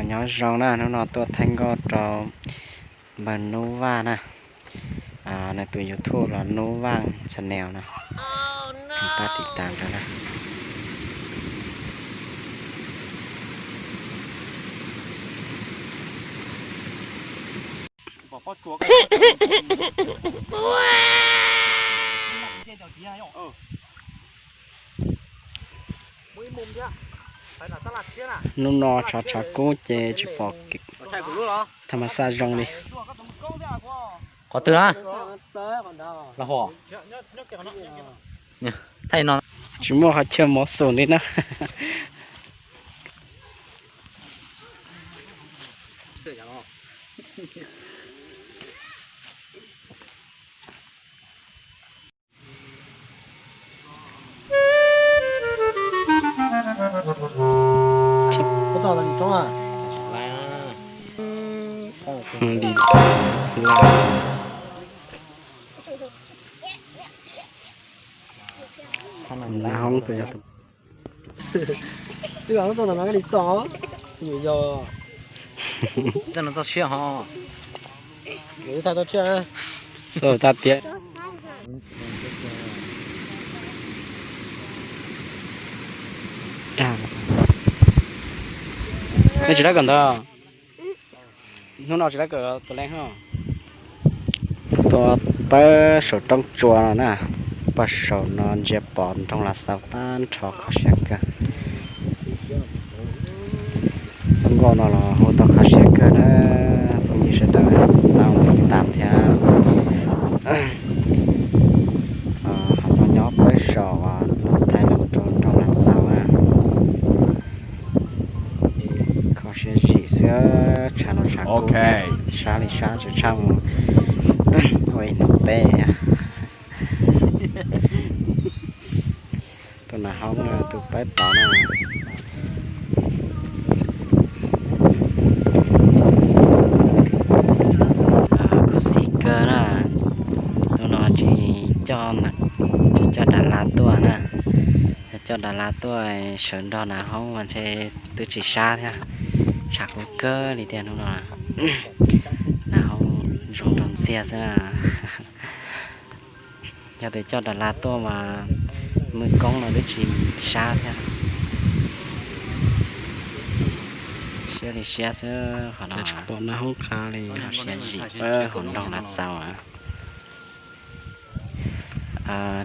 Nyob zoo na, hnub no tuaj thaij nkauj rau npawg Nub Vaj na, nws tus YouTube los Nub Vaj Channel na, pab tiv tas rau na. Hnub no tshav tshav kub ces tsis pom, thaj ma xaj zoo li. Qhov twg na? Los hua. Thaij no. Tsis muaj qhov chaw mov xum li na. Twb los tau ntawm no li tau, yog txoj no txoj tshiab ho, tau tshiab, txoj tag tiag. Nej tsis lab kawm ntawd, hnub no tsis lab kawm tus leej ho. Tuaj pawb saum roob tsua no na, pog saum no ntsia pom nroog Lav Xaus tag nrho kho siab kawg. Txoj nkauj no los hu tau kho siab kawg na, phooj ywg sawv daws tau tiv tam thiab. Qhov no nyob pawb saum no thaij los rau nroog Lav Xaus na. Kho siab zim xwb, tshav los tshav kub thiab, sab li sab tsis tshaj mus ua ib hnub teb thiab. Tus nas hoob tus pawb tod na. Khuv xim kawg na, hnub no tsis coj, tsis coj dav lav tuaj na. Yog coj dav lav tuaj sawv nrog nas hoob mas ntshe twb tsis sab thiab, tshav kub kawg li tiag hnub no. Nas hoob zoo nraug ntxiag xwb. Yog tias coj dav lav tuaj mas mwj koob no twb tsis sab thiab. Siab li siab xwb qhov no. Siab zim pawb hauv nroog Lav Xaus.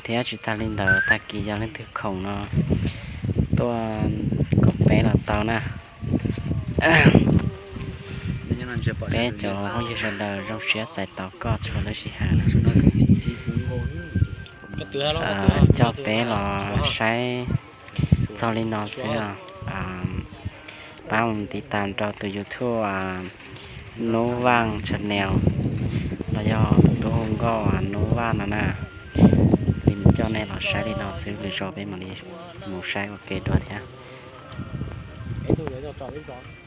Thiab tsis tas li ntawd, tag kis yog leej twg khoom no tuaj koom peb los tau na. Peb cov phooj ywg sawv daws zoo siab txais tos koj txhua lub sij hawm na. Coj peb los saib txog li no xwb os. Pab mus tiv tam rau tus YouTube Nub Vaj Channel, los yog tus tub hu nkauj Nub Vaj no na. Li mus coj nej los saib li no xwb, lwm zaus peb mam li mus saib ua ke dua thiab.